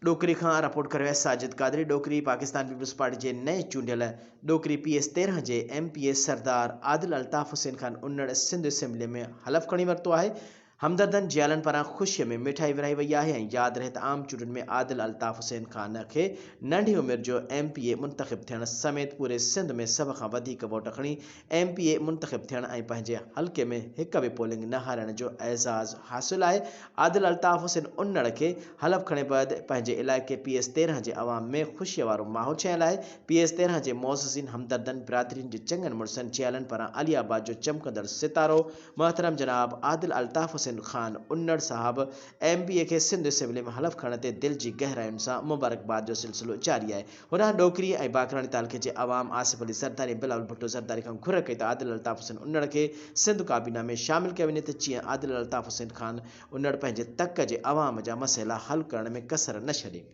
ڏوڪري کان رپورٽ ڪري رهيو آهي ساجد قادري ڏوڪري پاڪستان پيپلز پارٽي جي نئين چونڊيل ڏوڪري پي ايس 13 جي M P A Sardar Adil Altaf Hussain Khan Unar Sindh assembly ۾ حلف کڻي ورتو آهي همدردن جيالن پاران خوشي ۾ مٺائي ورهائي وئي آهي ۽ ياد رهي ته عام چونڊن ۾ عادل الطاف حسين خان کي ننڍي عمر جو ايم پي اي منتخب ٿيڻ سميت پوري سنڌ ۾ سڀ کان وڌيڪ ووٽ کڻي ايم پي اي منتخب ٿيڻ ۽ پنهنجي حلقي ۾ هڪ به پولنگ نه هارائڻ جو اعزاز حاصل آهي. عادل الطاف حسين انڙ کي حلف کڻي بعد پنهنجي علائقي پي ايس 13 جي عوام ۾ خوشيء وارو ماحول ڇانيل آهي. پي ايس 13 جي معززين، همدردن، برادرين جي چڱن مڙسن، جيالن پاران علي آباد جو چمڪندڙ ستارو محترم جناب عادل الطاف حسين خان انڙ صاحب ايم پي اي کي سنڌ اسيمبلي ۾ حلف کڻڻ تي دل جي گهراين سان مبارڪباد جو سلسلو جاري آهي. هوڏانهن ڏوڪري ۽ باقراڻي تعلقي جي عوام آصف علي زرداري ۽ بلاول ڀٽو زرداري کان گهر ڪئي ته عادل الطاف حسين انڙ کي سنڌ ڪابينا ۾ شامل ڪيو وڃي ته جيئن عادل الطاف حسين خان انڙ پنهنجي تڪ جي عوام جا مسئلا حل ڪرڻ ۾ ڪسر نه ڇڏي.